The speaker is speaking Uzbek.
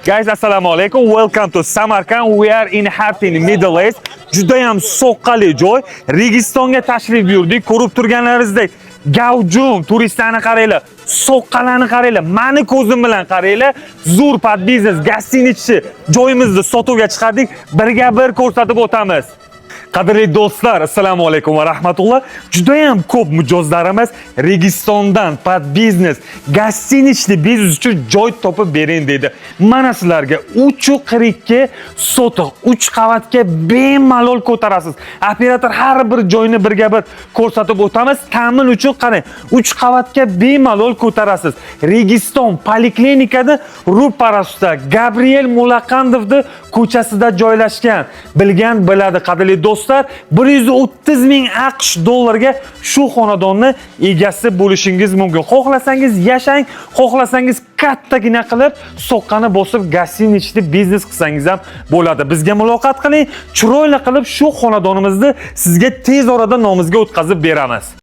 Guys, assalomu alaykum. Welcome to Samarkand. We are in Hartin, Middle East. Judayam soqqali joy. Registonga tashrif buyurdik. Ko'rib turganlaringizdek, gavjum turistlarni qaranglar, soqqalarni qaranglar, mani ko'zim bilan qaranglar. Zo'r под biznes, гостиница joyimizni sotuvga chiqardik. Birga bir ko'rsatib o'tamiz. Qadrli do'stlar, assalomu alaykum va rahmatulloh. Juda ham ko'p mijozlarimiz Registondan под biznes, гостиничный biznes uchun joy topib bering deydi. Mana sizlarga 342 sotix, 3 qavatga bemalol ko'tarasiz. Operator har bir joyni birga bir ko'rsatib o'tamiz. Ta'min uchun qarang, 3 qavatga bemalol ko'tarasiz. Registon poliklinikada ro'parasida, Gabriel Mulaqandovni ko'chasida joylashgan. Bilgan biladi, qadrli do'stlar, 130 ming AQSh dollariga shu xonadonni egasi bo'lishingiz mumkin. Xohlasangiz yashang, xohlasangiz kattagina qilib soqqani bosib гостиничный biznes qilsangiz ham bo'ladi. Bizga muloqot qiling, chiroyli qilib shu xonadonimizni sizga tez orada nomingizga o'tkazib beramiz.